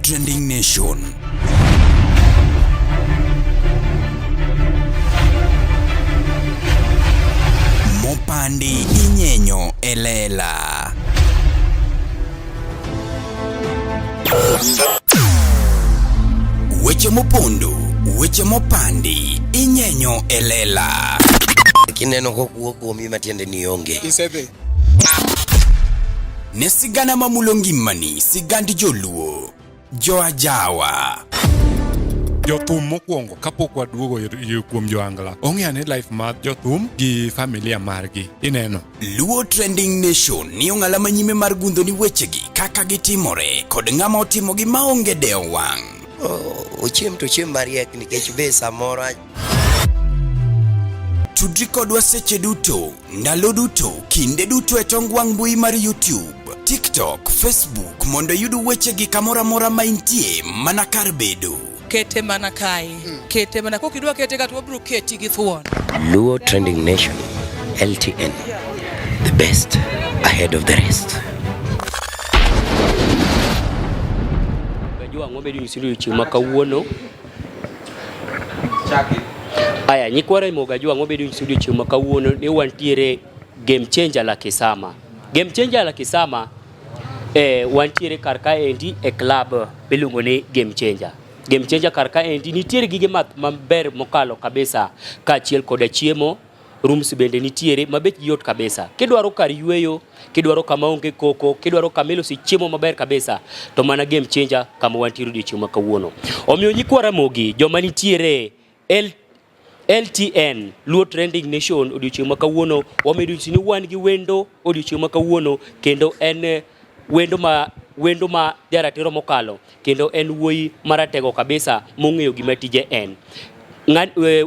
Trending Nation. Mopandi inyenyo e lela. Weche mopondo, weche mopandi inyenyo e lela. Kineno kokuo kuomi matiende ni onge. Isedhi. Ne sigana mamulo ngimani, sigand joluo, joajawa. Jothum mokwongo kapok waduogo kuom joangla ong'e ane life mar jothum gi familia margi ineno. Luo Trending Nation ni ong'ala manyime mar gundho ni wechegi kaka gitimore kod ng'ama otimogi maonge dewo wang'. Ochiem to ochiem mariek nikech be samoro Tudri kodwa seche duto, ndalo duto, kinde duto e tong wang' mbui mar YouTube, TikTok, Facebook mondo iyud wechegi kamoro amora ma intie mana kar bedo. Kete mana kae. Kete mana kokidwa kete ka to wabiro keti gi thuon. Luo Trending Nation, LTN, the best ahead of the rest. Najua ng'ombe ni odiochieng' ma kawuono. Aya, nyikwa Ramogi Ajwang' wabedo nyiso odiochieng' ma kawuono ni wantiere Game Changer la Kisama. Game Changer la Kisama wantiere kar kaendi e club miluongo ni Game Changer. Game Changer kar kaendi nitiere gige math maber mokalo kabisa kaachiel koda chiemo rooms bende nitiere ma bechgi yot kabisa. Kidwaro kar yueyo, kidwaro kama onge koko, kidwaro kama ilose chiemo maber kabisa, to mana Game Changer kama wantiere odiochieng' ma kawuono. Omiyo nyikwa Ramogi, joma nitiere L LTN, Luo Trending Nation odiochieng' ma kawuono, wamedo nyisi ni wan gi wendo odiochieng' ma kawuono kendo en wendo ma jaratiro mokalo kendo en wuoyi maratego kabisa mong'eyo gima tije en.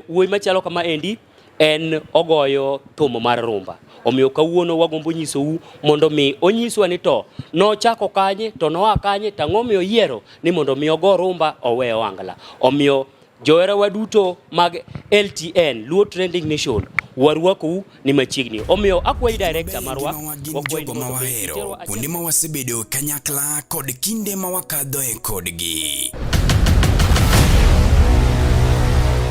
Wuoyi machalo kama endi en ogoyo thum mar rumba. Omiyo kawuono wagombo nyisou mondo mi onyiswa ni to nochako kanye to noa kanye to ang'o miyo oyiero ni mondo mi ogo rumba owe ohangla. Omiyo joherawa duto mag LTN, Luo Trending Nation, warwakou ni machiegni. Omiyo akwayi director marwa, Gin wakwayi jogo ni ma mondo mi wahero, iterwa achiel kuonde ma wasebedo kanyakla kod kinde ma wakadhoe kodgi.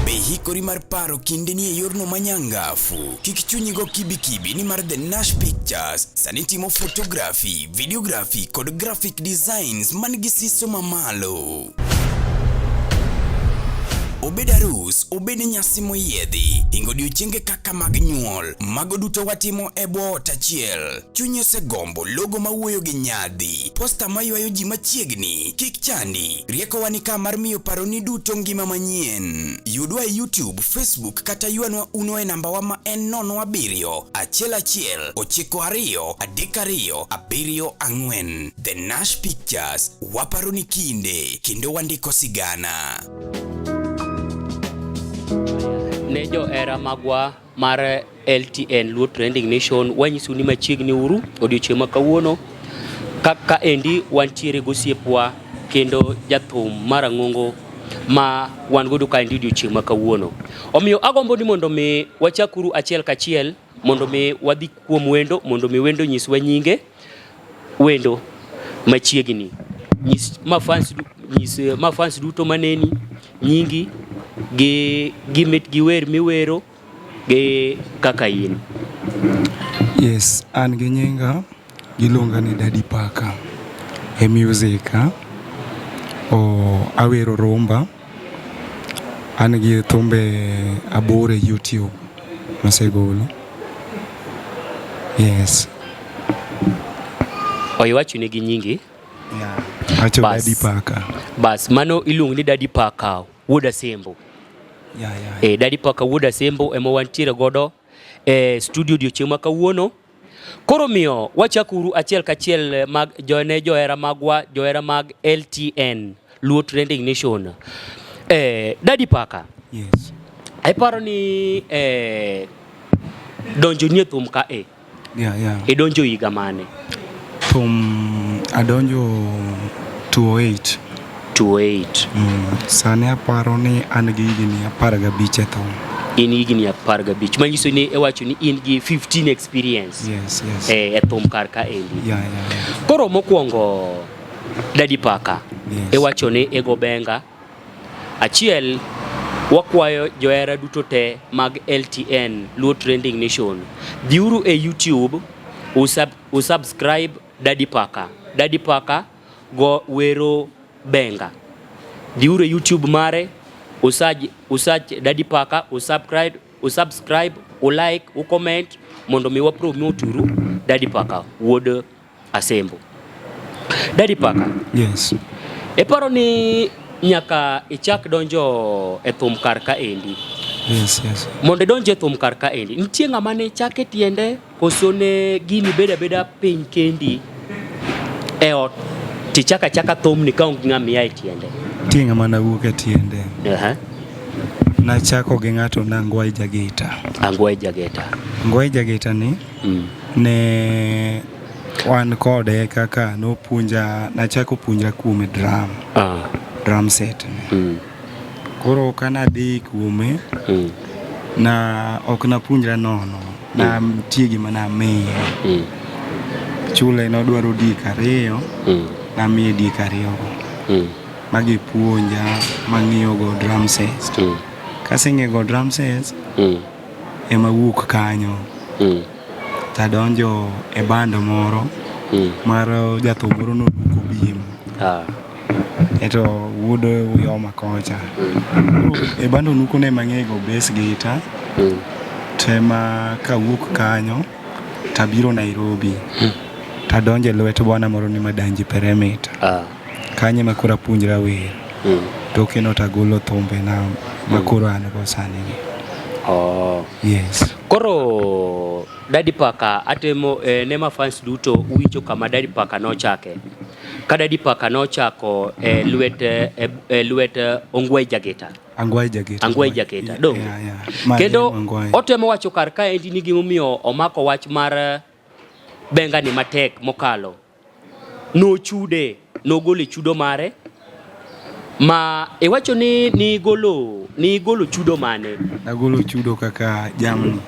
Be hikori mar paro kindeni e yorno manyangafu? Kik chunyi go kibikibi nimar The Nash Pictures sani timo photography, videography kod graphic designs man gi siso mamalo. Obed arus, obed nyasi moyiedhi, hingo odiochienge kaka mag nyuol, mago duto watimo e bwo ot achiel. Chunyi osegombo logo mawuoyo gi nyadhi, posta maywayo ji machiegni, kik chandi, riekowa ni ka mar miyo paroni duto ngima manyien. Yudwa e YouTube, Facebook kata ywanwa uno e nambawa ma en 07 11 92 32 74. The Nash Pictures, waparo ni kinde kendo wandiko sigana. Ne johera magwa mar LTN Luo Trending Nation wanyisu ni machiegni uru odiochieng' ma kawuono kaka endi wantiere gosiepwa kendo jathum marang'ongo ma wan godo kaendi odiochieng' ma kawuono. Omiyo agombo ni mondo mi wachakuru achiel kachiel mondo mi wadhi kuom wendo mondo mi wendo nyiswa nyinge wendo machiegni. Nyis mafans nyis mafans duto maneni nyingi gi gi wer miwero gi kaka in. Yes, an gi nyinga giluonga ni Daddy Paka e music ha? O awero rumba an gi thumbe aboro e YouTube masegolo. Yes. Oiwacho ne gi nyingi? Yeah. Acho Bas. Daddy Paka. Bas, mano iluongo ni Daddy Paka wuod Asembo. Yeah. Daddy Paka wuod Asembo ema wantiere godo e studio odiochieng' ma kawuono. Koro miyo wachakuru achiel kachiel mag ne johera magwa, johera mag LTN, Luo Trending Nation. Daddy Paka. Yes. Iparo ni donjo nie thum ka e. Yeah. Idonjo higa mane? Thum adonjo 2008. 2008. Sani aparo ni an gi higni 15 e thum. In higni 15, manyiso ni iwacho ni in gi 15 experience. Yes. E thum kar ka endi. Yeah. Koro mokwongo Daddy Paka. Yes. Iwacho ni igo benga. Achiel, wakwayo johera duto te mag LTN, Luo Trending Nation. Dhiuru e YouTube, usubscribe Daddy Paka. Daddy Paka go wero benga. Dhiuru e YouTube mare, usaj Daddy Paka, usubscribe, ulike, ucomment mondo mi wapromote uru Daddy Paka wuod Asembo. Daddy Paka. Yes. Iparo ni nyaka ichak donjo e thum kar ka endi. Yes, yes. Mondo idonj e thum kar ka endi, nitie ng'ama ne chake tiende koso ne gini bedo abeda piny kendi e ot tichako achaka thumni ka onge ng'ama ia e tiende? Nitie ng'ama nawuok e tiende. Nachako gi ng'ato na Angwai Jagita. Angwai Jageta. Angwai Jageta ni ne wan kode kaka nopuonja, nachako puonjra kuome drum. Drum set. Koro ka nadhi kuome, na ok napuonjra nono. Na nitie gima namiye. Chule nodwaro diek ariyo, namiye diek ariyogo. Magipuonja mang'iyo go drum set. Kaseng'iyo go drum set, ema wuok kanyo. Tadonjo e band moro mar jathum moro noluongo Bim. Eto wuod Uyoma kocha. E band onuko ne mang'eyo go bass guitar. Tema kawuok kanyo tabiro Nairobi. Tadonjo e lwet bwana moro ni Madanji Perimeter. Kanyo ema koro apuonjra wer. Toke no tagolo thumbe na makoro an go sani gi. Yes. Koro Daddy Paka atemo ne ma fans duto uwinjo kama Daddy Paka nochake. Ka Daddy Paka nochako e lwet e lwet Ongwai Jageta. Angwai Jageta. Angwai Jageta. Donge? Yeah. Kendo Angwai. otemo wacho kar kaendi ni gimomiyo omako wach mar benga ni matek mokalo. Nochude, nogolo chudo mare. Ma iwacho ni nigolo chudo mane? Nagolo chudo kaka jamni.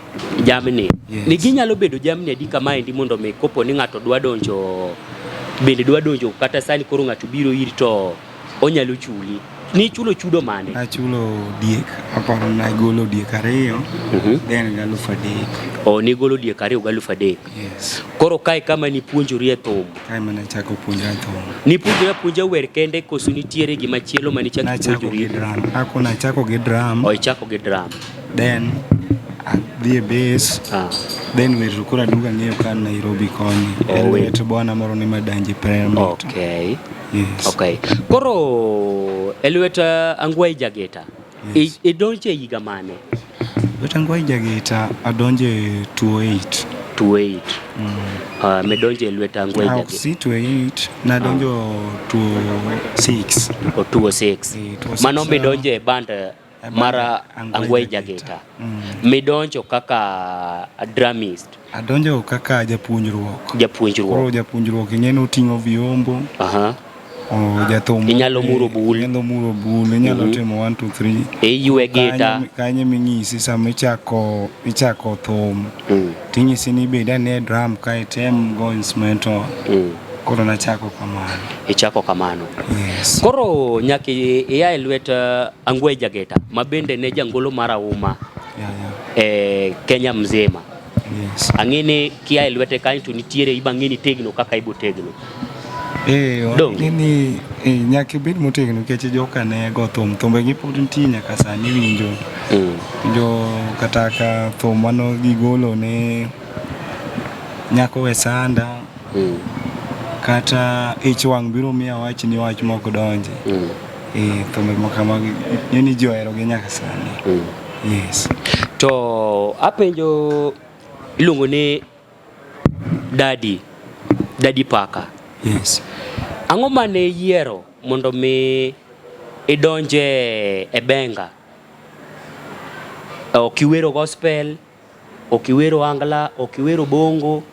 Jamni. Yes. Ni ginyalo bedo jamni adi kamaendi mondo mi kopo ni ng'ato dwa donjo, bende dwa donjo kata sani koro ng'ato biro iri to onyalo chuli. Ni chulo chudo mane? Nachulo diek, aparo nagolo diek ariyo, then gi alufu adek. O nigolo diek ariyo gi alufu adek. Yes. Koro kae kama nipuonjori e thum. Kae mana chako puonjra thum. Nipuonjori apuonja wer kende koso nitiere gima chielo mane ichako Nachako gi puonjori? drum. Ako nachako gi drum. O ichako gi drum. Then adhi e bass. Then wer to koro aduogo ang'eyo ka an Nairobi koni. E Oh, wer. lwet bwana moro ni Madanji Perimeter. Okay. Yes. Okay. Koro e lwet Angwai Jageta. Yes. Idonje higa mane? Lwet Angwai Jageta adonje 2008. 2008. Midonje e lwet Angwai Jageta. Si 2008, nadonjo 2006. O 2006. 2006. Mano midonje e band mar Angwai Jageta. Midonjo kaka drummist. Adonjo kaka japuonjruok. Japuonjruok. Koro japuonjruok ing'e ni oting'o vyombo. Jathum. Inyalo muro bul. Inyalo muro bul, inyalo timo 1 2 3. Iywe gita. Kanyo ming'isi sama ichako thum. Ting'isi ni bed ane drum ka item go instrumental. Koro nachako kamano. Ichako kamano. Yes. Koro nyaka ia e lwet Angwai Jageta ma bende ne jangolo mar auma. Yeah, yeah. E Kenya mzima. Yes. Ang'e ni kia e lwete kanyo to nitiere iba ng'e ni tegno kaka ibo tegno. Donge? Ni nyaka ibed motegno nikech joka ne go thum, thumbe gi pod nitie nyaka sani winjo. Jo kata ka thum mano gigolo ne nyako we sanda. Kata ich wang' biro miyo awach ni wach mok donji. Thumbe moko kamago ni ji ohero gi nyaka sani. Yes. To apenjo iluongo ni Daddy Paka. Yes. Ang'o mane iyiero mondo mi idonje e benga? Ok iwero gospel, ok iwero angla, ok iwero bongo.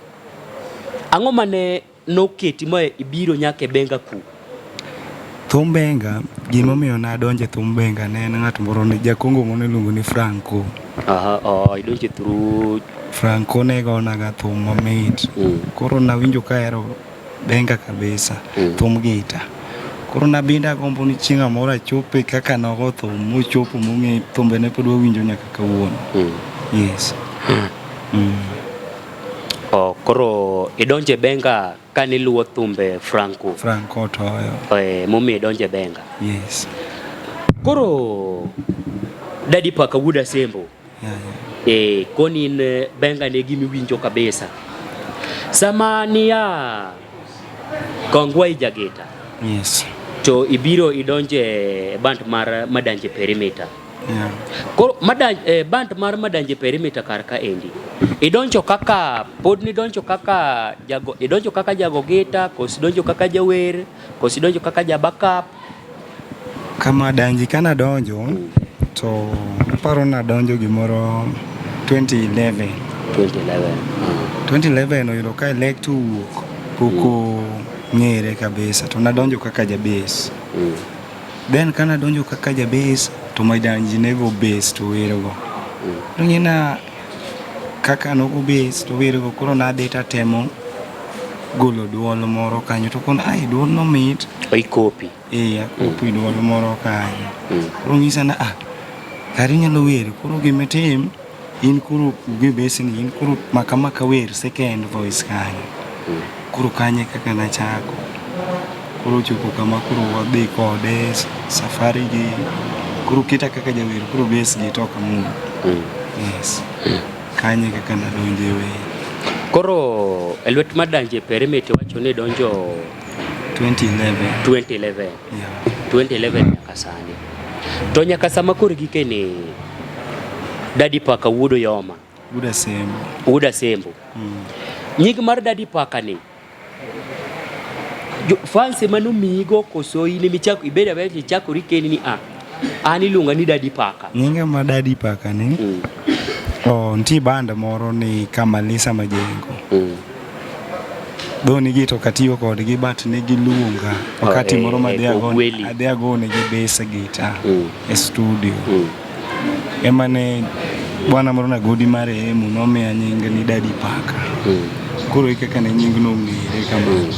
Ang'o mane noketi ma ibiro nyaka e benga ku? Thum benga, gimomiyo nadonjo e thum benga ne en ng'at moro ni jakongo moro iluongo ni Franco. Aha, oh, idonjo through Franco ne gonaga thum mamit. Koro nawinjo ka ahero benga kabisa thum gita. Koro nabende agombo ni chieng' amoro achope kaka nogo thum mochopo mong'e thumbene pod wawinjo nyaka kawuono. Yes. Oh, koro idonje benga kane iluwo thumbe Franco. Franco Otoyo. Momiyo idonje benga. Yes. Koro Daddy Paka wuod Asembo. Yeah, yeah. Koni in benga ne gima iwinjo kabisa. Sama niya Kongwai Jagita. Yes. To ibiro idonje band mar Madanje Perimeter. Yeah. Koro band mar Madanje Perimeter kar ka endi. Idonjo kaka pod nidonjo kaka jago, idonjo kaka jago gita, koso idonjo kaka jawer, koso idonjo kaka ja backup. Kama Danji kana donjo to aparo nadonjo gimoro 2011. 2011. 2011 oyudo ka Electo owuok pok ng'ere kabisa to nadonjo kaka jabes. Then kana donjo kaka jabes to Madanji nego bass to wergo. To ng'ina kaka nogo bass to wergo koro nadhi tatemo golo duol moro kanyo to kono ai duol no mit. Ikopi. Akopi duol moro kanyo. Koro ng'isa na kar inyalo wer koro gimitim in koro gi bass ni in koro maka maka wer second voice kanyo. Koro kanyo kaka nachako. Koro chopo kama koro wadhi kode safari gi koro kita kaka jawer koro bass gi to ok amul. Yes. Kanyo kaka nadonje wer. Koro e lwet Madanje Perimeter wacho ni donjo 2011. 2011. Yeah. 2011 nyaka sani. To nyaka sama koro gikeni Daddy Paka wuod Oyoma. Wuod Asembo. Wuod Asembo. Nying mar Daddy Paka ni fans manomiyigo koso in emichako ibedo abeda tichakori kendi ni an iluonga ni Daddy Paka. Nyinga ma Daddy Paka ni nitie band moro ni Kamalisa Majengo. Dho nigi to katiyo kodgi but ne giluonga wakati moro ma adhi agone gi bass guitar e studio. Ema ne bwana moro na Godi marehemu nomiya nying ni Daddy Paka. Koro e kaka ne nyingno ong'ere kamano.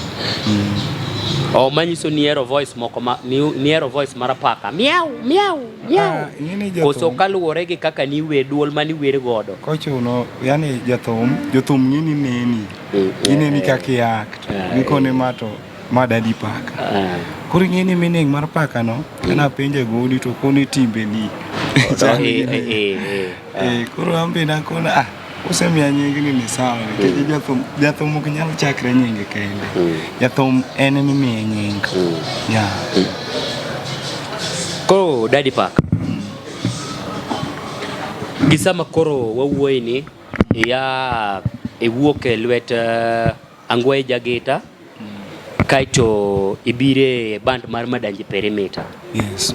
Manyiso ni ihero voice moko ma ni ihero voice mar paka. Miau miau miau. Koso kaluwore gi kaka niwer duol maniwer godo. Kochuno, yani jathum, jothum ng'eni neni. Gineni kaka i act. Gikone ma to ma Daddy Paka. Koro ing'eni meaning mar paka no, kana penje Godi to koni timbeni. Koro an be nakona osemiya nyingni ni sawa nikech jathum ok nyal chakre nyinge kende. Jathum en emimiye nying. Yeah. Koro Daddy Paka. Gi sama koro wawuoye ni ya iwuok e lwet Ang'we Jagita kaeto ibire band mar Madanje Perimeter. Yes.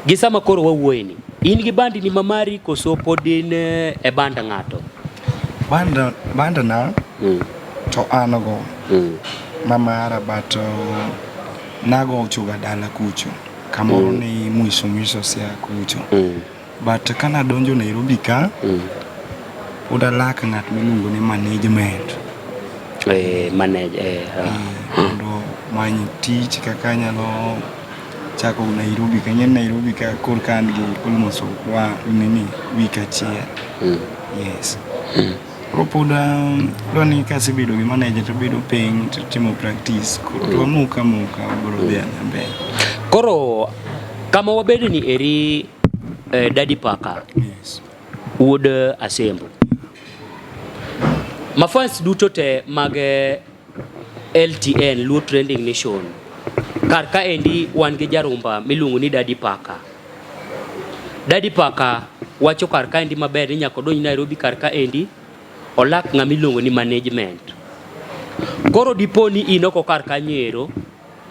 Gi sama koro wawuoye ni in gi band ni mamari koso pod in e band ng'ato? Band na to an go mamara but nago chuga dala kucho kamoro ni mwisho mwisho sia kucho. But kana donjo Nairobi ka pod alak ng'at miluongo ni management. Manage Mondo many tich kaka anyalo chako Nairobi ka. Ing'e Nairobi ka koro ka an gi almost nini week achiel. Yes. Koro pod adwa ni kasebedo gi manager to abedo piny to timo practice. Koro to wamuka muka wabiro dhi adhiya mbele. Koro kama wabedo ni eri Daddy Paka. Yes. Wuod Asembo. Mafans duto te mag LTN Luo Trending Nation. Kar ka endi wan gi jarumba miluongo ni Daddy Paka. Daddy Paka wacho kar ka endi maber ni nyaka odonj Nairobi kar ka endi olak ng'ama iluongo ni management. Koro dipo ni in oko kar kanyo ero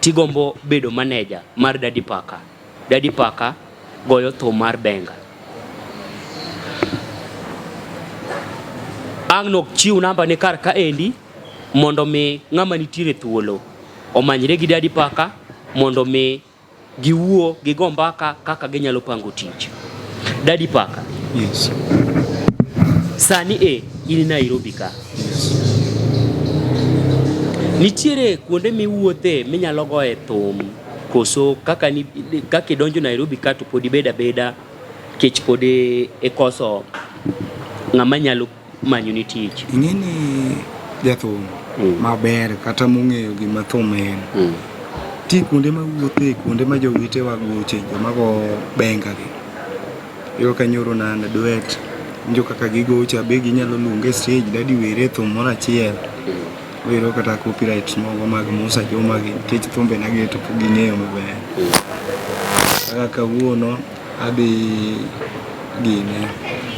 tigombo bedo manager mar Daddy Paka. Daddy Paka goyo thum mar benga. Ang' nok chiw namba ne kar ka endi mondo mi ng'ama nitiere thuolo omanyre gi Daddy Paka mondo mi giwuo gigo mbaka kaka ginyalo pango tich. Daddy Paka. Yes. Sani in Nairobi ka. Yes. Nitiere kuonde miwuothe minyalo goye thum koso kaka ni, kaka idonjo Nairobi ka to pod ibed abeda kech pod ikoso ng'ama nyalo manyoni tich. Ing'e ni jathum maber kata mong'eyo gima thum en. Nitie kuonde ma wuothe, kuonde ma jowetewa goche, joma go benga gi. Iyudo ka nyoro ne an duet, winjo kaka gigocho, abe ginyalo luonga e stage daddy wer e thum moro achiel. Wero kata copyright mogo mag Musa Juma gi nikech thumbe na gi to pok ging'eyo maber. Kaka kawuono adhi gine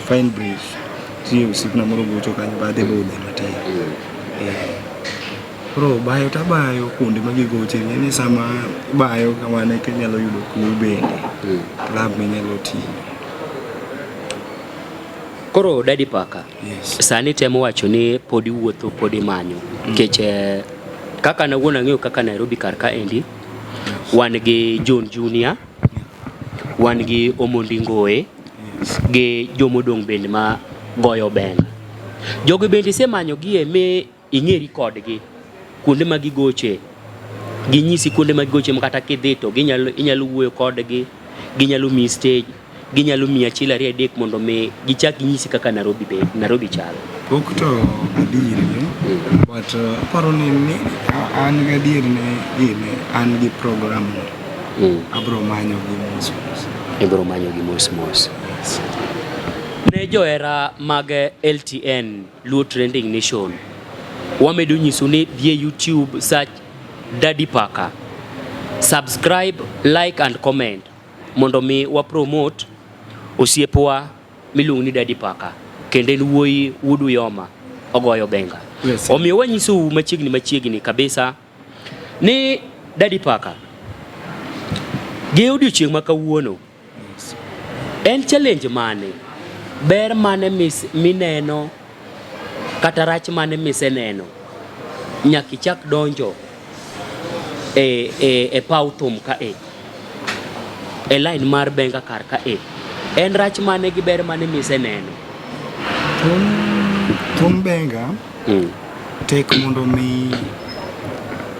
Fine Bridge. Nitie osiepna moro gocho kanyo ba adhi budhe matin. Eh. Koro bayo to abayo kuonde ma gigoche ing'e ni sama ibayo kamano eka inyalo yudo clue bende. Club minyalo tiyo. Koro Daddy Paka, Yes. sani temo wacho ni pod iwuotho pod imanyo nikech kaka nawuon ang'eyo kaka Nairobi kar kaendi wan gi John Junior, wan gi Omondi Ngoe gi jomodong' bende ma goyo benga. Jogi bende isemanyo gie mi ing'eri kodgi kuonde ma gigoche, ginyisi kuonde ma gigoche ma kata kidhi to ginyalo inyalo wuoyo kodgi, ginyalo miyi stage, ginyalo miyi achiel ariyo adek mondo mi gichak ginyisi kaka Nairobi be Nairobi chalo. Pok to adhi irgi, but aparo ni an gadier ni gini an gi program no. Abro manyo gi mos mos. Ibro manyo gi mos mos. Ne johera mag LTN Luo Trending Nation, wamedo nyisu ni dhi e YouTube search Daddy Paka. Subscribe, like and comment mondo mi wa promote osiepwa miluongo ni Daddy Paka kendo en wuoyi wuod Uyoma ogoyo benga. Yes. Omiyo wanyisou machiegni machiegni kabisa ni Daddy Paka gi odiochieng' ma kawuono en challenge mane, ber mane mineno kata rach mane miseneno nyaka ichak donjo e paw thum ka e e line mar benga kar ka e en rach mane gi ber mane miseneno? Thum benga tek mondo mi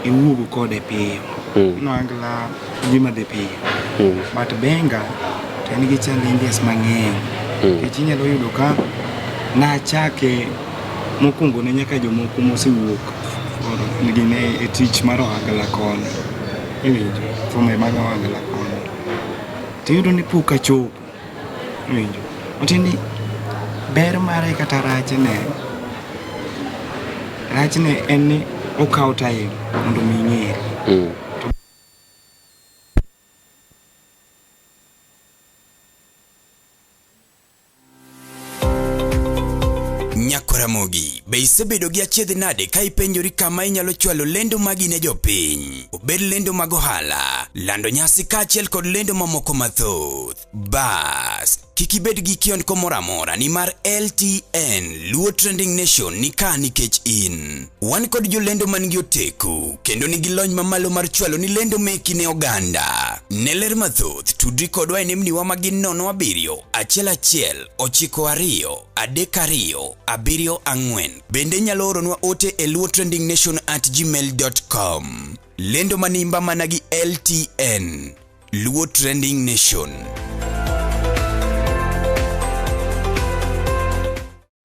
iwuog kode piyo. Ohangla gima dhi piyo. But benga to en gi challenges mang'eny. Nikech inyalo yudo ka nachake mokwongo ne nyaka jomoko mosewuok gine e tich mar ohangla koni. Iwinjo? Thumbe mag ohangla koni. Tiyudo ni pok achopo. Iwinjo? Matiende ni ber mare kata rachne, rachne en ni okawo time mondo mi ing'ere. Nyakoramogi, be isebedo gi achiedh nade ka ipenjori kama inyalo chwalo lendo magi ne jopiny? Obed lendo mag ohala, lando nyasi kaachiel kod lendo mamoko mathoth. Bas, kik ibed gi kiondko moro amora nimar LTN Luo Trending Nation ni ka nikech in. Wan kod jolendo man gi oteku kendo nigi lony mamalo mar chwalo ni lendo meki ne oganda. Ne ler mathoth, tudri kodwa e nembniwa ma gin 07 11 92 32 74. Bende inyalo oronwa ote e luotrendingnation@gmail.com. Lendo manimba mana gi LTN. Luo Trending Nation.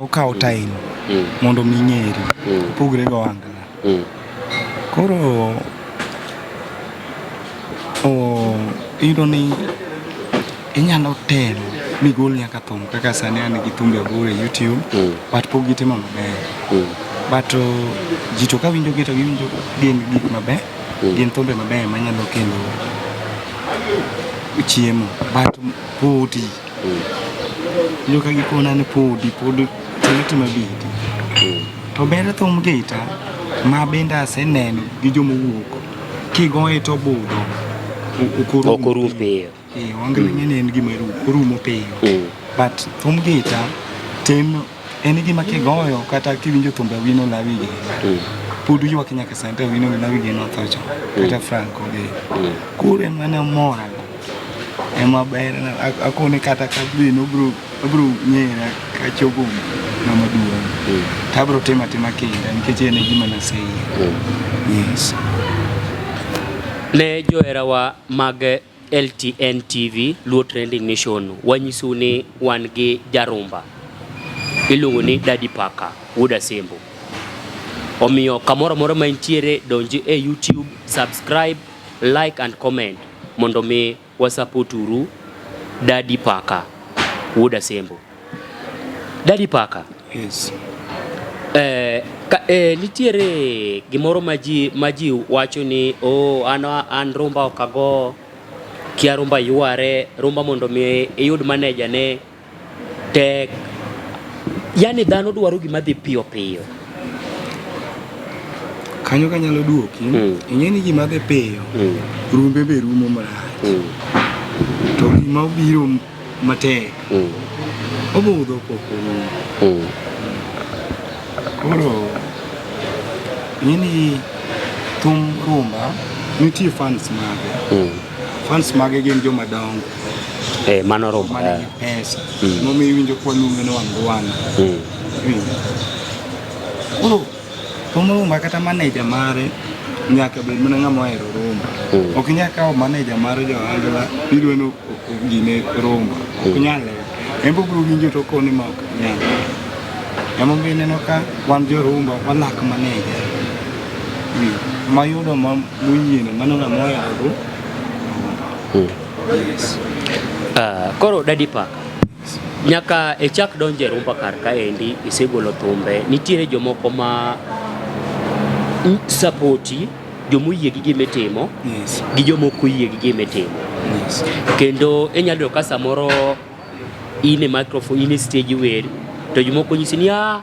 Okawo time mondo mi ing'eri. Opogre gi ohangla. Koro iyudo ni inyalo temo migol nyaka thum kaka sani an gi thumbe aboro e YouTube but pok gitimo maber. But ji to kawinjo gi to giwinjo gin gik maber, gin thumbe maber manyalo kelo chiemo but podi iyudo ka gikona ni podi pod tim atima bidi. To ber thum gita ma bende aseneno gi joma owuok kigoye to obudho ok orum piyo. Ohangla ing'e ni en gima orumo piyo. But thum gita tin en gima kigoyo kata kiwinjo thumbe Awino Lawi gini pod ywak nyaka sani to Awino Lawi gini otho chon kata Franco gini. Koro ema ne omora ema ber akone kata ka be nobro abro ng'era kachopo ng'ama duong'. To abiro timo atima kinda nikech en e gima naseyie. Yes. Ne joherawa mag LTN TV, Luo Trending Nation, wanyisou ni wan gi jarumba iluongo ni Daddy Paka wuod Asembo. Omiyo kamoro amora ma intiere, donji e YouTube, subscribe, like and comment mondo mi wasupport uru Daddy Paka wuod Asembo. Daddy Paka. Yes. Nitiere gimoro ma ji wacho ni oh, an rumba ok ago, kia rumba yware, rumba mondo mi iyud manager ne tek. Yani dhano dwaro gima dhi piyo piyo. Kanyo kanyalo duoki, ing'e ni gima dhi piyo, rumbe be rumo marach. To gima obiro matek, obudho pok orumo. Koro ing'e ni thum rumba nitie fans mage. Fans mage gin joma dongo. Mano rumba. Manigi pesa. Momiyo iwinjo kwa luonge ni wangwana. Iwinjo. Koro thum rumba kata manager mare nyaka bed mana ng'ama ohero rumba. Ok inyal kawo manager mar jo Angla idwa ni gine rumba. Ok nyal. En be obiro winjo to okoni ma ok nyal. Emomiyo ineno ka wan jo rumba walak manager. Iwinjo. Mayudo ma moyiene mano ng'ama ohero rumba. Yes. Koro Daddy Paka, nyaka ichak donjo e rumba kar kaendi, isegolo thumbe, nitiere jomoko ma sapoti, jomoyie gi gima itimo, Yes. gi joma ok oyie gi gima itimo. Yes. Kendo inyalo yudo ka samoro in e microphone, in e stage wer, to jomoko nyisi ni ah,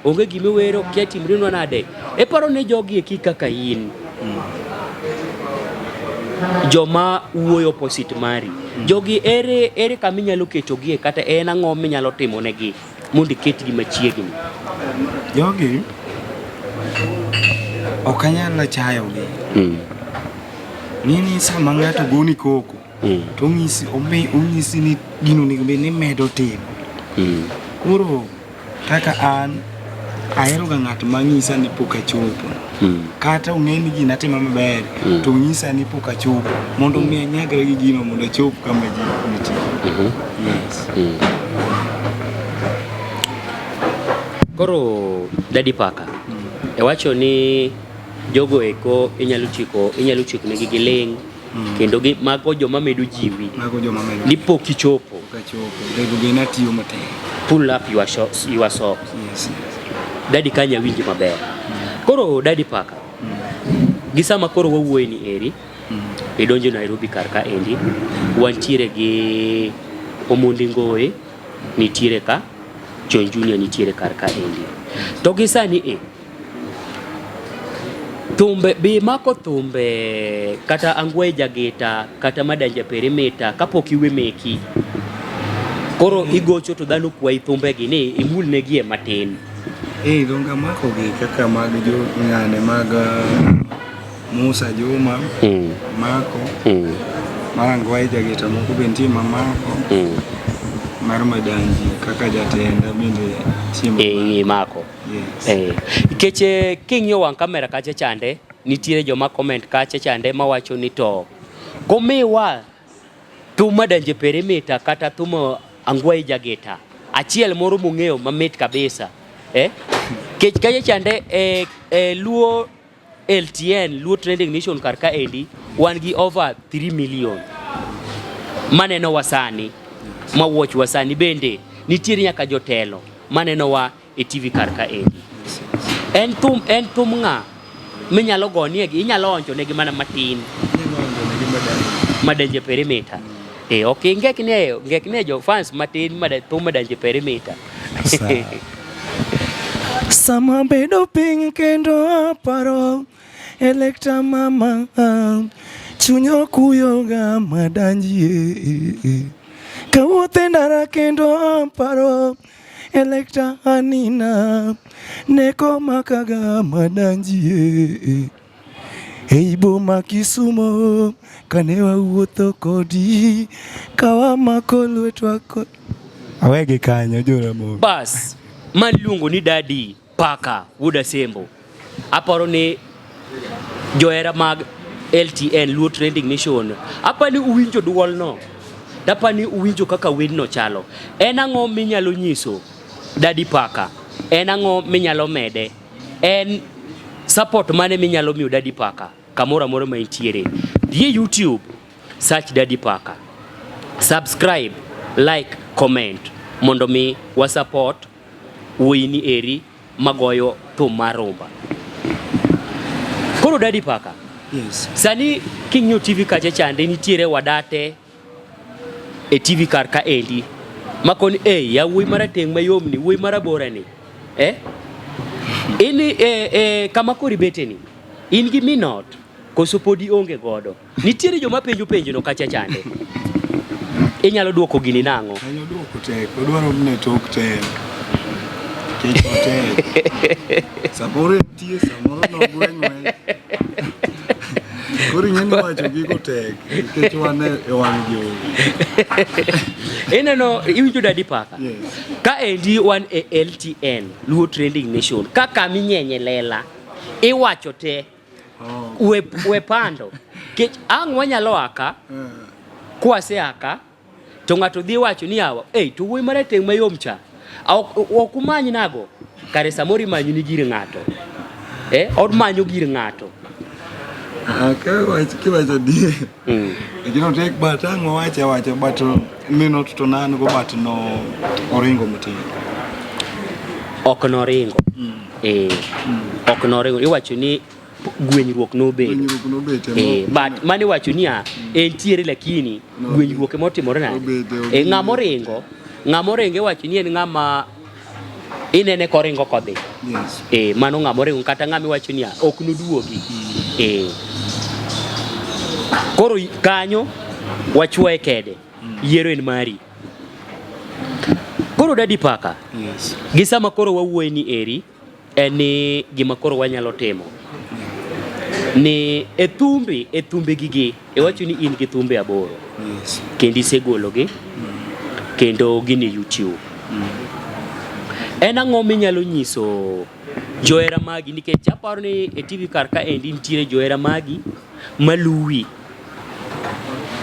onge gima iwero, kia timrinwa nade. Iparo ni jogi eki kaka in, joma wuoyo opposite mari, jogi ere kama inyalo ketogie kata en ang'o minyalo timo negi mondo iketgi machiegni? Jogi ok anyal chayogi. Ng'eni sama ng'ato goni koko, to onyisi ni gino onego bed ni imedo timo. Koro kaka an ahero ga ng'at ma nyisa ni pok achopo. Kata ong'e ni gino atimo maber, to onyisa ni pok achopo mondo mi anyagre gi gino mondo achop kama ji nitie. Yes. Koro Daddy Paka, iwacho ni jogo eko inyalo chikonegi giling', kendo mago joma medo jiwi. Mago joma medo Ni pok ichopo. Pok achopo. Onego bed ni atiyo matek. Pull up your socks, your socks. Yes, yes. Daddy kanya winji maber. Koro Daddy Paka, gi sama koro wawuoye ni eri, idonjo Nairobi kar ka endi, wantiere gi Omondi Ngoe nitiere ka, John Junior nitiere kar ka endi. To gi sani e, thumbe be mako thumbe kata Angwe Jagita kata Madanja Perimeter kapok iwe meki. Koro igocho to dhano kwayi thumbegi ni imulnegi e matin. Donge amako gi kaka mag jo ng'ane mag Musa Juma mako. Mar Angwe Jagita moko be nitie mamako. Mar Madanji kaka jatenda bende nitie Imako. Yes. Nikech king'iyo wang' kamera kacha chande, nitiere joma comment kacha chande mawacho ni to komiwa thum Madanje Perimeter kata thum Angwai Jagita, achiel moro mong'eyo mamit kabisa. Kech kacha chande Luo LTN, Luo Trending Nation kar ka endi, wan gi over 3 million maneno wa sani, ma watch wa sani. Bende nitiere nyaka jotelo maneno wa e TV kar ka endi. En thum ng'a minyalo gonie gi, inyalo onjo negi mana matin. Madanje Perimeter. Ok ngekne jo fans matin thum Madanje Perimeter. Sama bedo piny kendo aparo Electa mama, chunya kuyoga madanjie. Kawuotho e ndara kendo aparo Electa Anina, neko makaga madanjie. Ei boma Kisumo kane wawuotho kodi, kawamako lwetwa Awegi kanyo Joramogi. Bas. Ma iluongo ni Daddy Paka wuod Asembo. Aparo ni johera mag LTN Luo Trending Nation, apa ni uwinjo duolno, tapa ni uwinjo kaka wendno chalo. En ang'o minyalo nyiso Daddy Paka? En ang'o minyalo mede? En support mane minyalo miyo Daddy Paka kamoro amora ma intiere? Dhi e YouTube, search Daddy Paka. Subscribe, like, comment mondo mi wa support wuoyini eri magoyo thum mar rumba. Koro Daddy Paka, Yes. sani king'iyo TV kacha chande nitiere wadate e TV kar ka endi makoni eh ya wuoyi marateng' mayom ni wuoyi marabora ni eh in eh, eh, kama koro ibete ni in gi minot koso podi onge godo nitiere joma penjo penjo no kacha chande inyalo duoko gini nang'o Kanyo duoko tek, odwaro ni tok tek. Kech otek. Samoro entie, samoro nogweng'we. Koro ing'e ni wacho gigo tek nikech wan e wang' jowi. Ineno iwinjo Daddy Paka? Yes. Ka endi wan e LTN, Luo Trending Nation, kaka minyenye lela iwacho te Oh. we, we pando kech ang' wanyalo aka kwase aka to ng'ato dhi wacho ni yawa ei to wuoyi marateng' mayom cha ok ok umany nago kare samoro imanyo ni gir ng'ato eh omanyo gir ng'ato Ah, kiwacho adier. Lakini otek but ang' wawache awacha but minot to nan go but no oringo matin. Ok noringo. Eh. Ok noringo. Iwacho ni gwenyruok nobedo. Gwenyruok nobete. Eh, but mane iwacho niya entiere lakini gwenyruok ema otimore nade? Obete, Eh, obete. ng'ama oringo, ng'ama oringo iwacho ni en ng'ama inene koringo kodhi. Yes. Eh, mano ng'ama oringo kata ng'ama iwacho niya ok noduogi. Eh. Koro kanyo wachuoye kede. Yiero en mari. Koro Daddy Paka, Yes. gi sama koro wawuoye ni eri en ni gima koro wanyalo timo ni e thumbe e thumbe gigi iwacho ni in gi thumbe aboro Yes. kendo isegologi kendo gin e YouTube. En ang'o minyalo nyiso johera magi nikech aparo ni e TV kar ka endi nitiere johera magi maluwi.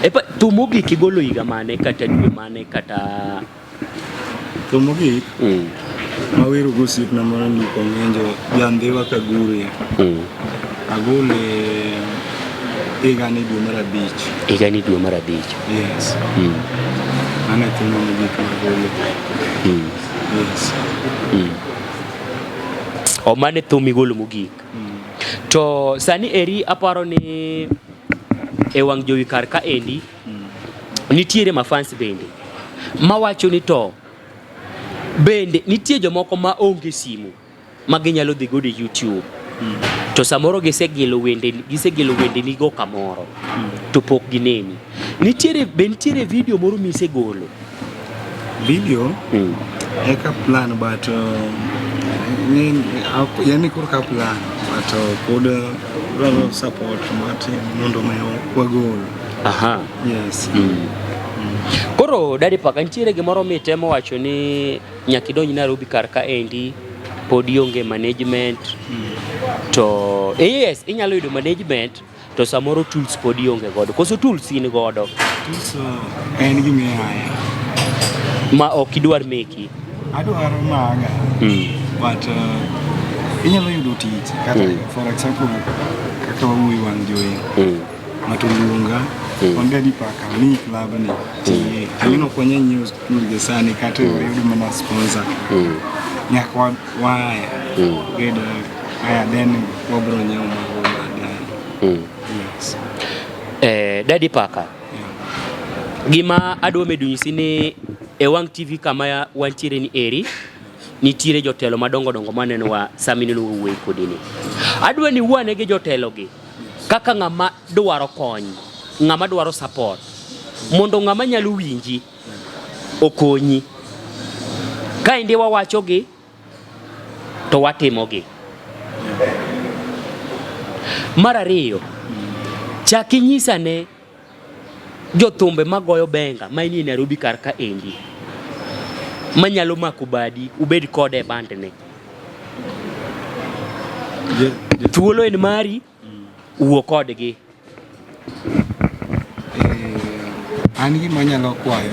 Epa, thum mogik igolo higa mane kata dwe mane kata Thum mogik mawero go osiepna moro ni Kong'enjo Jandhiwa Kagure. Agole higani dwe mar abich. Higani dwe mar abich. Yes. Mano e thumna mogik magolo. Yes. O mano e thum migolo mogik. To sani eri aparo ni e wang' jowi kar ka endi nitiere mafans bende mawacho ni to bende nitie jomoko ma onge simu ma ginyalo dhi godo e YouTube to samoro gisegilo wende gisegilo wendeni go kamoro to pok gineni. Nitiere be nitiere video moro misegolo? Video eka plan but yani koro ka plan but pod dwaro support matin mondo mi wagol. Aha. Yes. Koro Daddy Paka nitiere gimoro mitemo wacho ni nyaka idonj Nairobi kar ka endi pod ionge management to yes inyalo yudo management to samoro tools pod ionge godo koso tools in godo Tools en gima ihaya. ma ok idwar meki Adwaro maga but inyalo yudo tich kata for example kaka wawuoyo wang' jowi ng'ato oluonga on Daddy Paka mi club ni tiye ang'e ok wanyal nyiewo stool gi sani kata wayud mana sponsor nyaka waya ged aya then wabro nyiewo mago baadaye. Yes. Daddy Paka gima adwa medo nyisi ni e wang' TV kama wantiere ni eri nitiere jotelo madongo dongo manenowa sama ineno wuoyi kodi ni. Adwa ni wuane gi jotelo gi kaka ng'ama dwaro kony, ng'ama dwaro support mondo ng'ama nyalo winji okonyi. Kaendi wawacho gi to watimo gi. Mar ariyo, chak inyisa ne jothumbe magoyo benga ma nie Nairobi kar ka endi. manyalo mako badi ubed kode e bandni. Thuolo en mari, wuo kodgi. Eh, an gima anyalo kwayo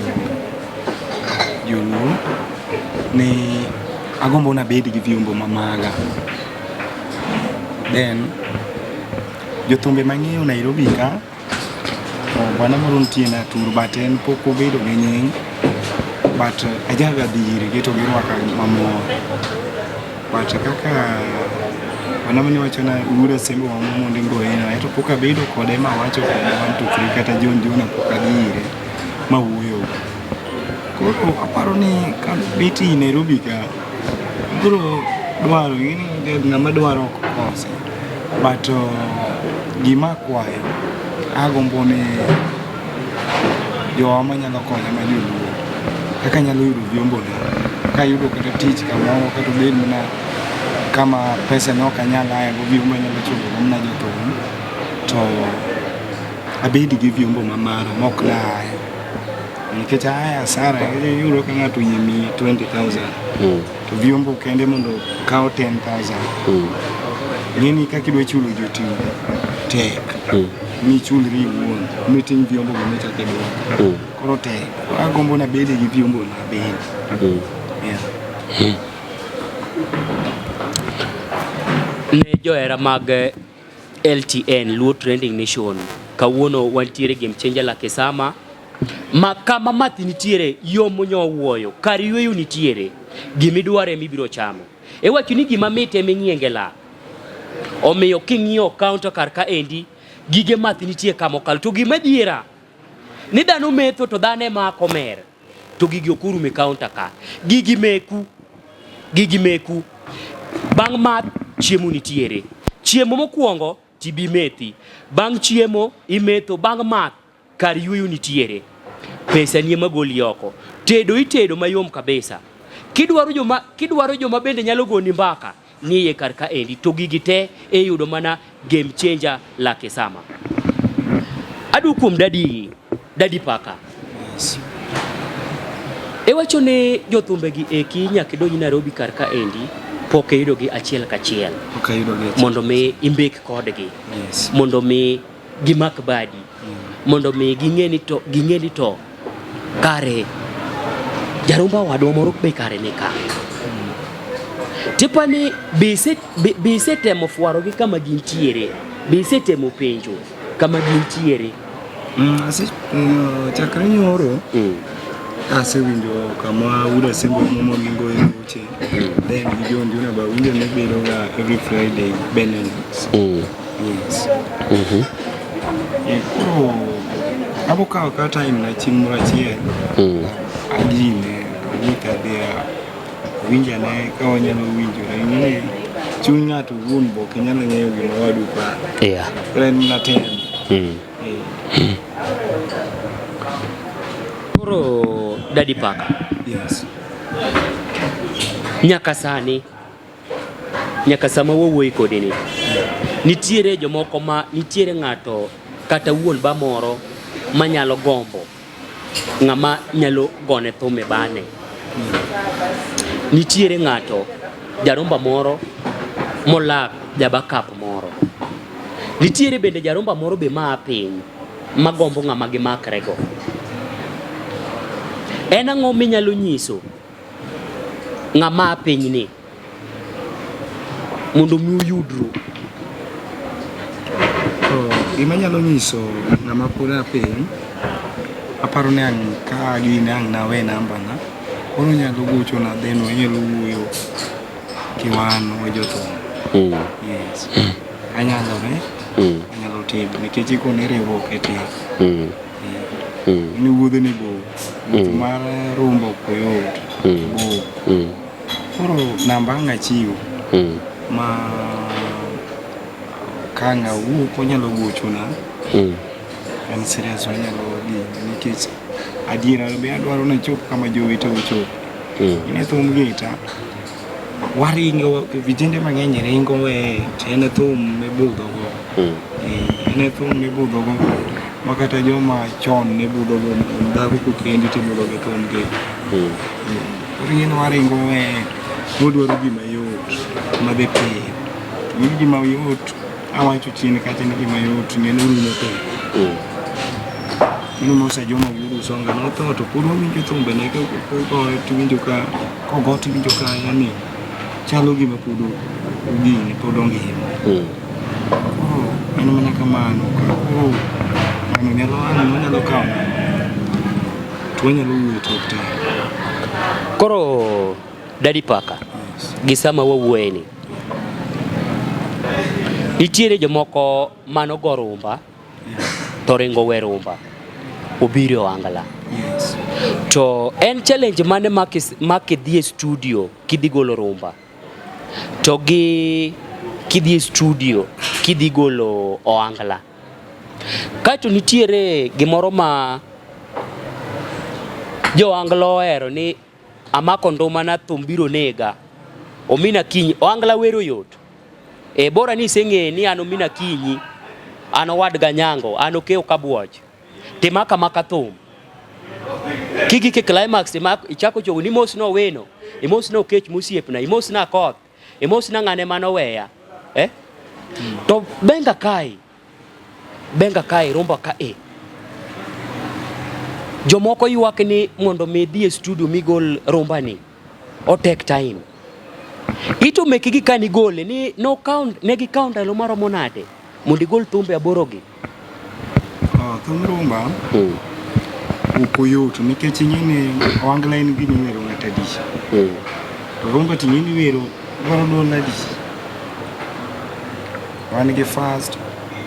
joluo ni agombo nabed gi vyombo ma maga. Then jothumbe mang'eyo Nairobi ka to bwana moro nitie Naturu but en pok obedo gi nying but ajaga dhi irgi to girwaka mamor. But kaka bwana mane wachona Uhuru Asembo wa Momondi Ngoeno to pok abedo kode mawacho kode 1 2 3 kata John Jona pok adhi ire mawuoyo. Koro aparo ni ka beti Nairobi ka biro dwaro ing'eni ng'ama dwaro ok kose. But gima akwayo agombo ni jowa manyalo konya ma joluo kaka anyalo yudo vyombo na kayudo kata tich kamoro kata obed mana kama pesa ne ok anyal aye go vyombo anyalo chulo go mana jothum to abed gi vyombo ma mara mok naaya nikech aya asara iyudo ka ng'ato oyie miyi 20,000 to vyombo kende mondo kaw 10,000 ing'eni kaka idwa chulo jotich tek michulri iwuon miting' vyombo go michak idwoko koro tek agombo nabede gi vyombo na bende yeah. Ne johera mag LTN Luo Trending Nation, kawuono wantiere Game Changer Lucky Summer ma kama math nitiere yo monyowuoyo kar yueyo nitiere gimidwaro ema ibiro chamo iwacho ni gima mit ema ing'ienge lak omiyo king'iyo counter kar ka endi gige math nitie kama okalo to gima adiera ni dhano metho to dhano ema ok omer to gigi ok orumo e counter ka gigi meku gigi meku bang' math chiemo nitiere chiemo mokwongo tibi methi bang' chiemo imetho bang' math kar yueyo nitiere pesa ni ema goli oko tedo itedo mayom kabisa kidwaro joma bende nyalo goni mbaka ni iye kar ka endi to gigi te iyudo mana Game Changer Lucky Summer. Adu kuom dadi dadi paka. Yes. Iwacho ni jothumbe gi eki nyaka idonj Nairobi kar ka endi pok iyudo gi achiel kachiel Pok ayudo gi achiel. mondo mi imbek kodgi Yes. mondo mi gimak badi mondo mi ging'e ni to kare jarumba wadwa moro be kare ni ka tipani be isetemo fwarogi kama gintiere be isetemo penjo kama gintiere Chakre nyoro asewinjo kama Wuod Asembo Momo Gingo e goche then gi John Juna be awinjo ni bedo ga every Friday Benelux. Yes. Koro abo kawo ka time na chieng' moro achiel adhine awuoth adhi awinj ane ka wanyalo winjore. Ing'eni chuny ng'ato owuon be ok inyal ng'eyo gima wadu paro. Koro en mana temo. Koro Daddy Paka. Yes. Nyaka sani nyaka sama wawuoyi kodi ni nitiere jomoko ma nitiere ng'ato kata wuon ba moro manyalo gombo ng'ama nyalo gone thum e bane. Nitiere ng'ato jarumba moro molak jabakap moro. Nitiere bende jarumba moro be maa piny magombo ng'ama gimakrego. En ang'o minyalo nyiso ng'ama a pinyni mondo mi uyudru? To gima anyalo nyiso ng'ama pod a piny, aparo ni ang' ka gini ang' nawe namba na, koro onyalo gochona then wanyalo wuoyo kiwan wa jothum. Yes. Anyalore, anyalo timo nikech ikone riwruok e tek. Ni wuodhe ni bor. Wuoth mar rumba ok oyot. Bor. Koro namba ang' achiw ma ka ang' awuok onyalo gochona. En serious wanyalo dhi nikech adiera be adwaro ni achop kama jowete ochopo. Ine thum gita waringo vijende mang'eny ringo weye to en thum mibudhogo. En e thum mibudhogo ma kata joma chon ne budhogo dhako kokendi tibudho gi thum gita. Koro ing'e ni waringo we wadwaro gima yot madhi piyo. To ing'e ni gima yot awacho chien kacha ni gima yot ing'e ni orumo piyo. Ineno Musa Juma Wuod Usonga notho to pod wawinjo thumbene kogoyo tiwinjo ka kogo tiwinjo ka yani chalo gima pod ogini pod ongima. Koro en mana kamano koro ng'ano nyalo an onyalo kawo to wanyalo wuoyo tok time. Koro Daddy Paka, Yes. gi sama wawuoye ni, nitiere jomoko manogo rumba to ringo we rumba obiro e ohangla. Yes. To en challenge mane ma kidhi e studio kidhi golo rumba to gi kidhi e studio kidhi golo ohangla? Kaeto nitiere gimoro ma jo ohangla ohero ni amako nduma na thum biro nega. Omina kiny ohangla wero yot. E bora ni iseng'e ni an Omina Kinyi, an owad Ganyango, an Okeyo Kabuoch. Timaka maka thum. Kigik e climax timak ichako chogo ni mos no weno, imos no kech mosiepna, imos na koth, imos na ng'ane mane oweya. Eh? To benga kae, benga kae, rumba ka e. Jomoko ywak ni mondo mi idhi e studio migol rumba ni, o take time. Ito mekgi ka nigole ni no count, ne gikawo ndalo maromo nade mondo igol thumbe aboro gi? Oh, thum rumba ok oyot nikech ing'e ni ohangla en gima iwero ng'ato adi. To rumba to ing'e ni iwero dwaro duol adi. Wan gi first,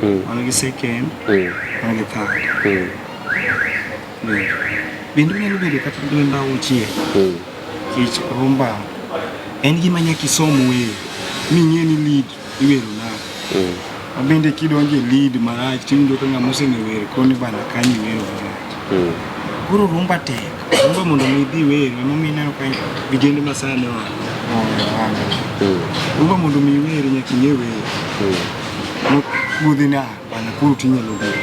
wan gi second, wan gi third. Bende onyalo bedo kata duond auchiel. Nikech rumba en gima nyaka isom wer ming'e ni lead iwero nade. Ma bende kidonjo e lead marach tiwinjo ka ng'ama oseng'e wer koni bana kanyo iwero marach. Koro rumba tek. Rumba mondo mi idhi wer emomiyo ineno ka vijende ma sani oweyo ohangla. Rumba mondo mi iwer nyaka ing'e wer. Mokuodhi ni ah bana koro tinyalo wer.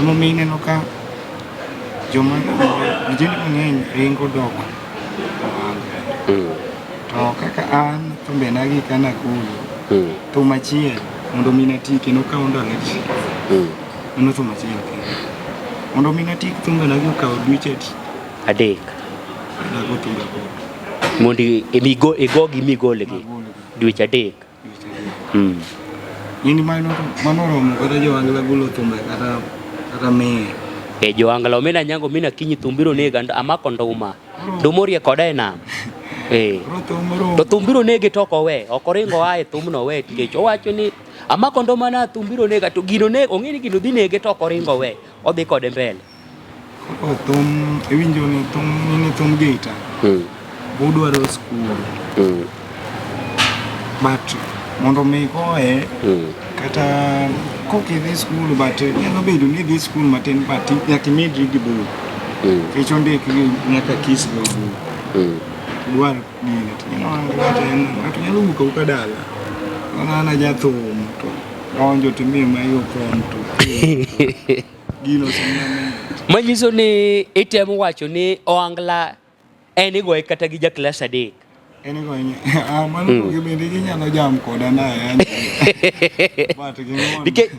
Emomiyo ineno ka joma vijende mang'eny ringo dok ohangla. To kaka an thumbena gi ka Nakuru, thum achiel mondo mi natike nokawo ndalo adi? Mano thum achiel kende. Mondo mi natik thumbena gi okawo dweche adi? 3. Nago thumbe aboro. Mondo igogi migolgi Magolgi dweche 3. dweche 3. Ing'eni mano mano oromo kata jo ohangla golo thumbe kata kata mia. E jo ohangla omina nyango mina kinyi thum biro nega amako nduma. Nduma orie koda e nam. Eh. Koro thum oromo. To thum biro nege to ok owe, ok oringo oa e thumno owe nikech owacho ni amako nduma na thum biro nega to gino ne ong'e ni gino dhi nege to ok oringo owe, odhi kode mbele. Koro thum iwinjo ni thum ni thum gita odwaro skul. But mondo mi goye kata kok idhi skul but nyalo bedo ni idhi skul matin but nyaka imedri gi buk. Nikech ondik ni nyaka kis go buk. Dwar gini to ineno ng'ato en ng'ato nyalo wuok awuoka dala. Mana an ajathum to donjo to imiye microphone to gino osemina mit. Manyiso ni itemo wacho ni ohangla en igoye kata gi ja klas 3. En igoye ah mano mm. Bende ginyalo jam koda naye. But ging'uon. Nikech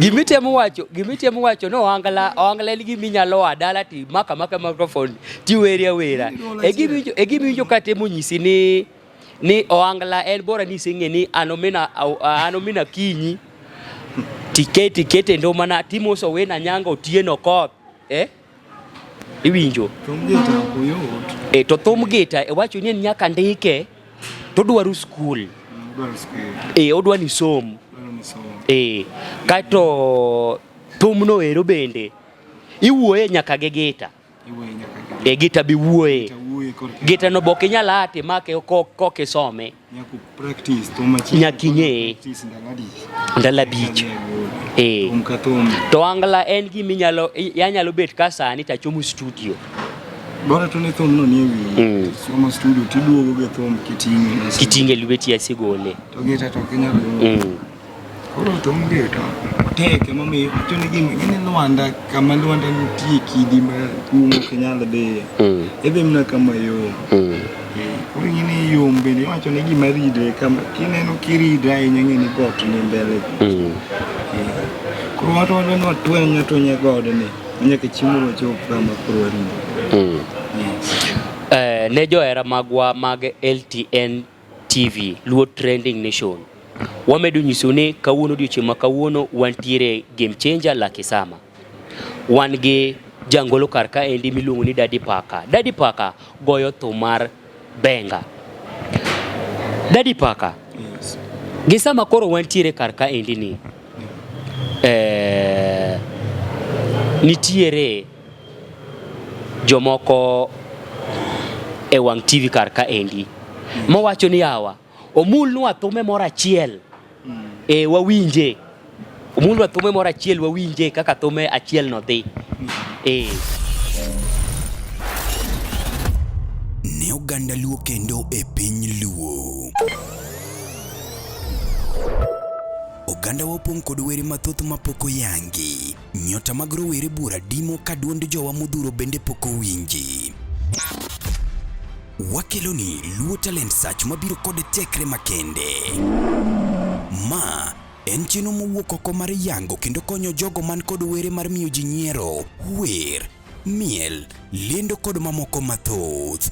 gimitemo wacho gimitemo wacho no ohangla ohangla en gima inyalo a dala ti maka maka microphone tiweri awera. E gimiwinjo e gimiwinjo ka temo nyisi ni ni ohangla en bora ni iseng'e ni an omina an omina kinyi tiketi kete ndumana timoso wena nyanga otieno koth eh Iwinjo? Thum gita ok oyot. E, to thum gita e wacho ni en nyaka ndike to odwaro skul. Odwaro skul. E, odwa ni som. Odwaro ni som. E, kato thumno ero bende iwuoye nyaka gi gita. Iwuoye nyaka gi E, gita bi wuoye. gita wuoye korka. Gita no bok inyal ate make kok isome. Nyaka practice thum achiel. Nyaka ing'e. Practice ndalo abich. Ndalo abich. Eh. Thum ka thum. To angla en gima inyalo yanyalo bet ka sani tachomo studio. Bora to ne thum no nie wiyi. Somo studio tiduogo gi thum kiting'e. Kiting'e lweti asegole. To gita to ok inyal duogo. Koro thum gita. Otek emomiyo wacho ni gima ing'e ni lwanda kama lwanda nitie kidi ma kuong ok inyal dhiye. Idhi mana kama yom. Koro ing'e ni yom bende iwacho ni gima ridre kama kineno kiridre ahinya ing'e ni got ni mbele. Koro wato wadwa ni watweny atwenya godni nyaka chieng' moro wachop kama koro waridre. Yes. Ne johera magwa mag LTN TV, Luo Trending Nation. Wamedo nyisou ni kawuono odiochieng' ma kawuono wantiere Game Changer Lucky Summer. Wan gi jangolo kar kaendi miluongo ni Daddy Paka. Daddy Paka goyo thum mar benga. Daddy Paka. Yes. Gi sama koro wantiere kar kaendi ni nitiere jomoko e wang' TV kar kaendi mowacho ni yawa omulnwa thume moro achiel e wawinje omulnwa thume moro achiel wawinje kaka thume achiel no dhi e Ne oganda Luo kendo e piny Luo. Ogandawa opong' kod were mathoth mapok oyangi. Nyota mag rowere buora dimo ka duond jowa modhuro bende pok owinji. Wakeloni Luo Talent Search mabiro kod tekre makende. Ma en chenro mowuok oko mar yango kendo konyo jogo man kod were mar miyo ji nyiero, wer, miel, lendo kod mamoko mathoth.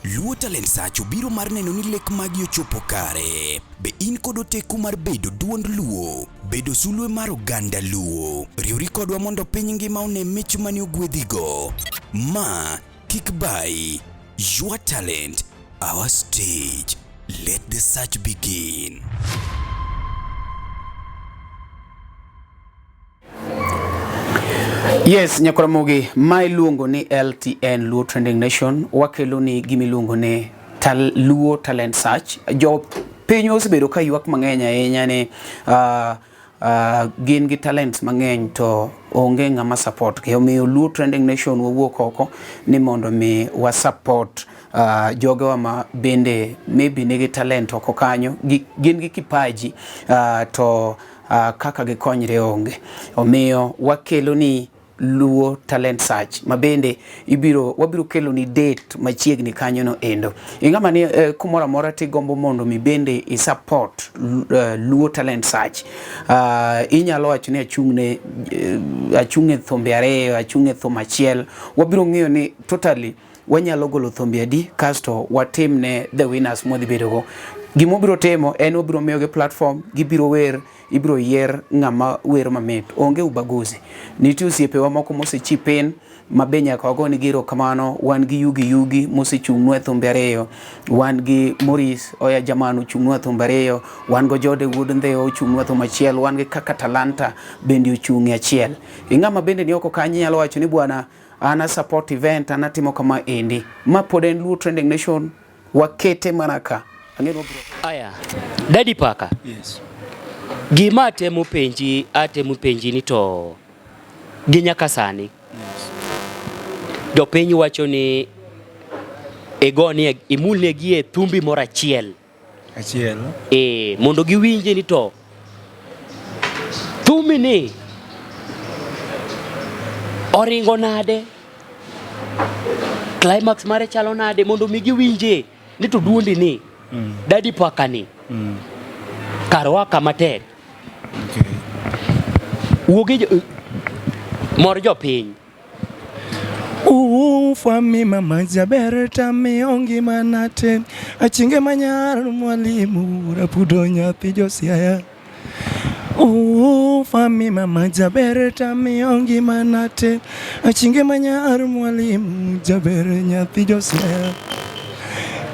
Luo Talent Search obiro mar neno ni lek magi ochopo kare. Be in kod oteku mar bedo duond Luo? Bedo sulwe mar oganda Luo? Riwri kodwa mondo piny ngima one mich mane ogwedhigo. Ma kik bayi. Your talent, our stage. Let the search begin. Yes, Nyakoramogi, ma iluongo ni LTN Luo Trending Nation, wakelo ni gima iluongo ni Luo Talent Search. Jo piny osebedo ka ywak mang'eny ahinya ni gin gi talents mang'eny to onge ng'ama support gi. Omiyo Luo Trending Nation wawuok oko ni mondo mi wa support jogewa ma bende maybe nigi talent oko kanyo, gin gi kipaji to kaka gikonyre onge. Omiyo wakelo ni Luo Talent Search ma bende wabiro kelo ni date machiegni kanyo no endo. Ing'ama ni kumoro amora tigombo mondo mi bende i support Luo Talent Search. Inyalo wacho ni achung' e thumbe ariyo, achung' e thum achiel. Wabiro ng'iyo ni totally wanyalo golo thumbe adi kasto watim ne the winners mwadhi bedogo. Gima wabiro timo en wabiro miyogi platform, gibiro wer, ibiro yier ng'ama wer mamit. Onge ubaguzi. Nitie osiepewa moko mosechip in ma be nyaka wagonegi erokamano. Wan gi Yugi Yugi mosechung'nwa e thumbe ariyo. Wan gi Maurice Oya Jaman ochung'nwa e thumbe ariyo. Wan go Jode Wuod Ndhewa ochung'nwa e thum achiel. Wan gi Kaka Talanta bende ochung' e achiel. Ing'ama bende ni oko kanyo inyalo wacho ni bwana an a support event, an atimo kama endi. Ma pod en Luo Trending Nation, wakete mana ka. Ang'e ni wabiro. Aya, Daddy Paka. Yes. Gima atemo penji ni to gi nyaka sani. Yes. Jopiny wacho ni igoni imulnegi e thumbi moro achiel. Achiel. Mondo giwinje ni to thumbi ni oringo nade, climax mare chalo nade, mondo mi giwinje ni to duondi ni Daddy Paka ni kar waka matek. Okay. Wuogi mor jopiny. Ufami mama jaber tamiyo ngimana te achinge manyar mwalimu rapudo nyathi josiaya. Ufami mama jaber tamiyo ngimana te achinge manyar mwalimu jaber nyathi josiaya.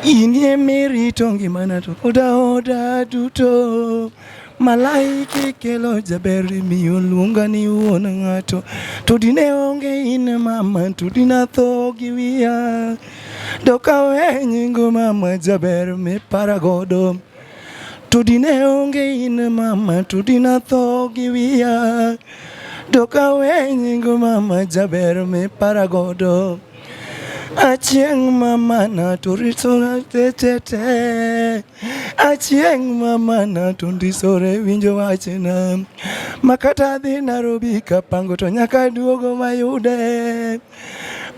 Inie mirito ngimana to oda oda duto. Malaike kelo jaber miyo luonga ni wuon ng'ato. To dine onge in mama to dina tho gi wiya. Dok awe nying mama jaber mipara godo. To dine onge in mama to dina tho gi wiya. Dok awe nying mama jaber mipara godo. Achieng' mamana to risora te te te. Achieng' mamana to ndisore winjo wachna. Makata adhi Nairobi kapango to nyaka duogo mayude.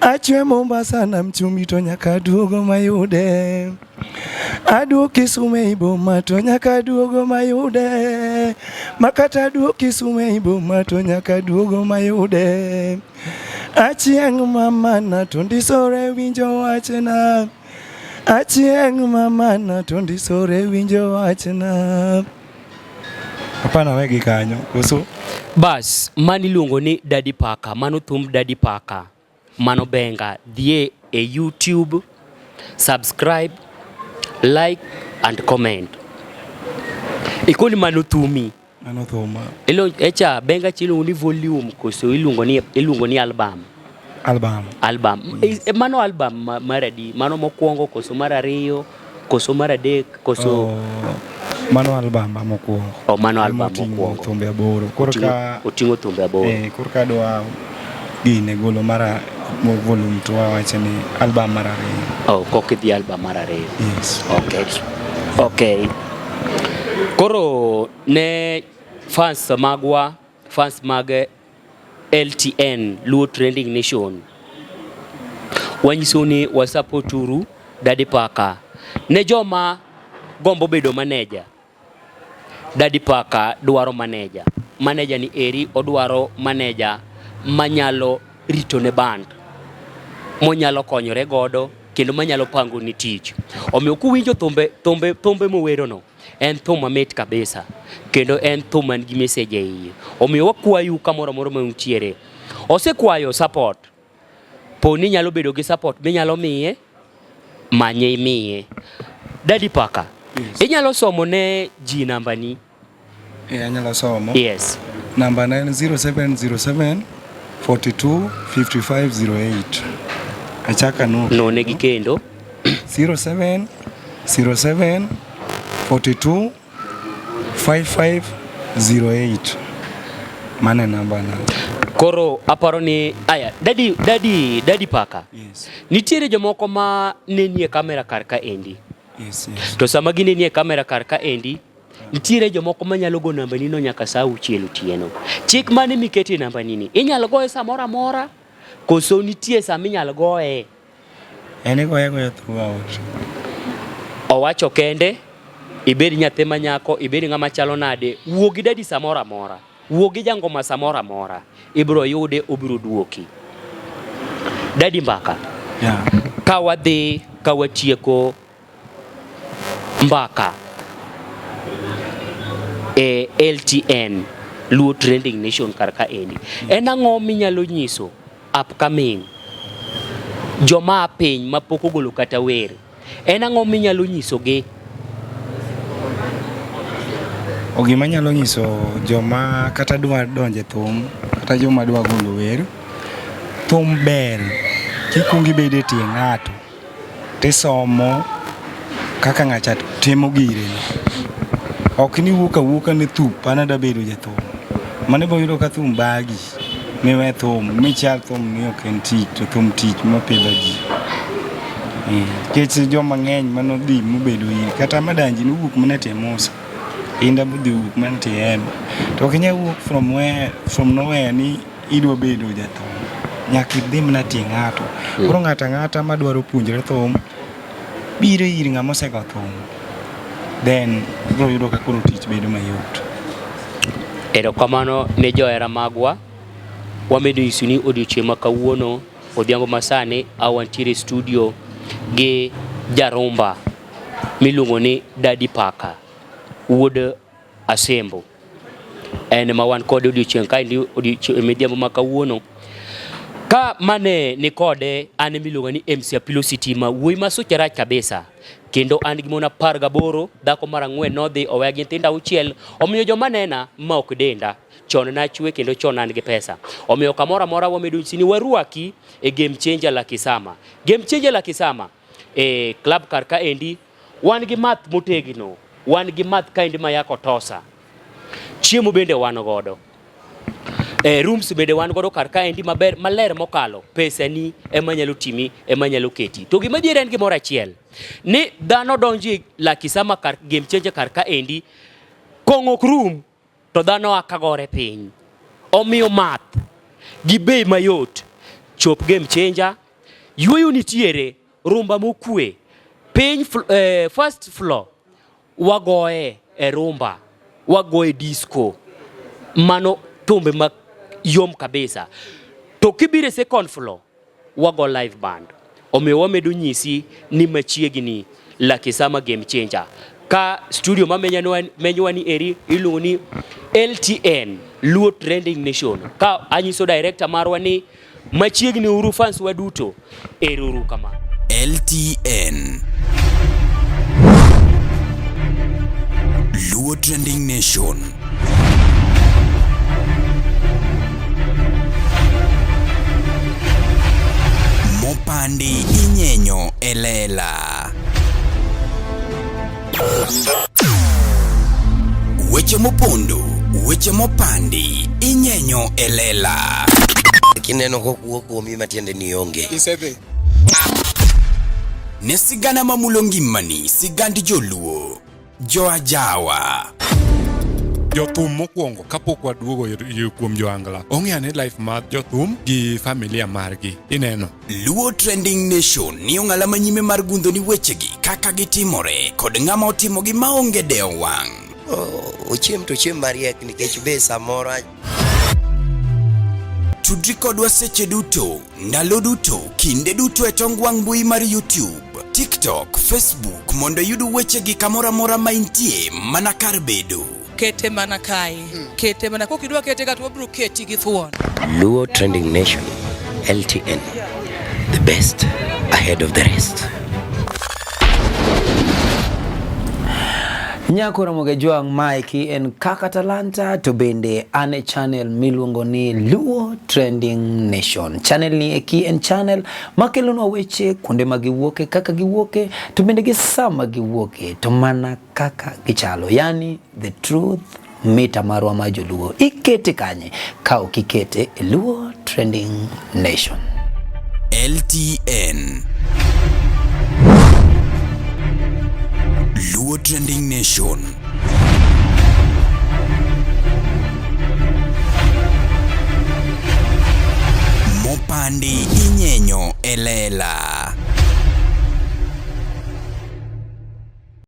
Achwe Mombasa nam chumbi to nyaka duogo mayude. Aduok Kisumu ei boma to nyaka duogo mayude. Makata aduok Kisumu ei boma to nyaka duogo mayude. Achieng' mamana to ndisore winjo wachna. Achieng' mamana to ndisore winjo wachna. Hapana wegi kanyo koso? Bas, mano iluongo ni Daddy Paka, mano thumb Daddy Paka, mano benga. Dhie e YouTube, subscribe, like and comment. Ikoni mano thumi. Mano thuma. Ilo echa benga chi iluongo ni volume koso iluongo ni iluongo ni album. Album. Album. Yes. E, mano album mar adi? Mano mokwongo koso mar ariyo koso mar adek koso oh, mano album ma mokwongo. Oh, mano album mokwongo. Thumbe aboro. Koro ka oting'o thumbe aboro. Eh, koro ka dwa gine golo mar volume to wawacho ni album mar ariyo. Oh, kok idhi album mar ariyo. Yes. Okay. Okay. Koro ne fans magwa, fans mag LTN, Luo Trending Nation, wanyiso ni wasupporturu Daddy Paka. Ne joma gombo bedo manager, Daddy Paka dwaro manager. Manager ni eri odwaro manager manyalo ritone band, monyalo konyore godo kendo manyalo pango ni tich. Omiyo kuwinjo thumbe thumbe thumbe mowerono, en thum mamit kabisa kendo en thum man gi message e iye. Omiyo wakwayu kamoro amora ma untiere. Osekwayo support. Po ni inyalo bedo gi support minyalo miye, manye imiye. Daddy Paka, Yes. inyalo somo ne ji nambani? Eh, anyalo somo. Yes. Namba na en 0707 42 55 08. Achaka no. None gi kendo. 07 07 42 55 08. Mano e namba na. Koro aparo ni aya, Daddy Daddy Daddy Paka. Yes. Nitiere jomoko ma neni e kamera kar ka endi. Yes, yes. To sama gineni e kamera kar ka endi, nitiere jomoko manyalo go nambani no nyaka saa auchiel otieno. Chik mane miketo e nambani ni? Inyalo goye samoro amora koso nitie sama inyalo goye? En igoye agoya throughout. Owacho kende, ibed nyathi ma nyako, ibed ng'ama chalo nade, wuo gi dadi samoro amora. Wuo gi jangoma samoro amora, ibiro yude, obiro duoki. Dadi mbaka. Yeah. Ka wadhi, ka watieko mbaka e LTN Luo Trending Nation kar ka endi. En ang'o minyalo nyiso upcoming joma a piny mapok ogolo kata wer? En ang'o minyalo nyisogi? O gima anyalo nyiso joma kata dwa donjo e thum kata joma dwa golo wer, thum ber kikuongo ibedo e tie ng'ato tisomo kaka ng'acha timo gire. Ok ni iwuok awuoka ni thup an adwa bedo jathum. Mano ibo yudo ka thum bagi miwe thum michal thum ni ok en tich to thum tich mapidho ji. Nikech joma ng'eny manodhi mobedo ir kata Madanji nowuok mana e tie Musa. Inda bodhi owuok mana e tie Emma. To ok inyal wuok from where, from nowhere ni idwa bedo jathum. Nyaka idhi mana tie ng'ato. Koro ng'ato ang'ata madwaro puonjre thum biro ir ng'ama osego thum. Then ibiro yudo ka koro tich bedo mayot. Erokamano ne johera magwa. Wamedo nyisu ni odiochieng' ma kawuono odhiambo masani a wantiere e studio gi jarumba miluongo ni Daddy Paka wuod Asembo. En ma wan kode odiochieng' kaendi odiochieng' midhiambo ma kawuono. Ka mane ni kode an miluongo ni MC Apilo Sitima, wuoyi ma suche rach kabisa. Kendo an gi mon 18, dhako mar ang'wen nodhi oweya gi nyithindo auchiel. Omiyo joma nena ma ok denda. Chon nachwe kendo chon an gi pesa. Omiyo kamoro amora wamedo nyisi ni warwaki e Game Changer Lucky Summer. Game Changer Lucky Summer e club kar kaendi wan gi math motegno, wan gi math kaendi ma yako tosa. Chiemo bende wan godo. Rooms bende wan godo kar kaendi maber maler mokalo. Pesani ema nyalo timi, ema nyalo keti. To gima adier en gimoro achiel, ni dhano donjo e Lucky Summer kar Game Changer kar kaendi, kong'o ok rum to dhano a kagore piny. Omiyo math gi bei mayot, chop Game Changer, yueyo nitiere, rumba mokue, piny first floor wagoye e rumba, wagoye disco, mano thumbe ma yom kabisa. To kibiro e second floor, wago live band. Omiyo wamedo nyisi ni machiegni Lucky Summer Game Changer. Ka studio ma menyowa ni eri iluongo ni LTN, Luo Trending Nation. Ka anyiso director marwa ni machiegni uru fans wa duto, ero uru kama. LTN Luo Trending Nation. Mopandi inyenyo e lela. Weche mopondo, weche mopandi inyenyo e lela. Kineno kokuo kuomi matiende ni onge. Isedhi. Ne sigana mamulo ngimani, sigand joluo, joajawa. Jothum mokwongo kapok waduogo kuom joangla ong'e ane life mar jothum gi familia margi ineno. Luo Trending Nation ni ong'ala manyime mar gundho ni wechegi kaka gitimore kod ng'ama otimogi maonge dewo wang'. Ochiem to ochiem mariek nikech be samoro Tudri kodwa seche duto, ndalo duto, kinde duto e tong wang' mbui mar YouTube, TikTok, Facebook mondo iyud wechegi kamoro amora ma intie mana kar bedo. Kete mana kae. Kete mana kokidwa kete ka to wabiro keti gi thuon. Luo Trending Nation, LTN, the best ahead of the rest. Nyako Ramogi Ajwang' maeki en Kaka Talanta to bende an e channel miluongo ni Luo Trending Nation. Channel ni eki en channel makelonwa weche kuonde ma giwuoke, kaka giwuoke, to bende gi sama giwuoke, to mana kaka gichalo. Yani the truth mita marwa ma joluo. Ikete kanye ka ok ikete e Luo Trending Nation. LTN Luo Trending Nation. Mopandi inyenyo e lela.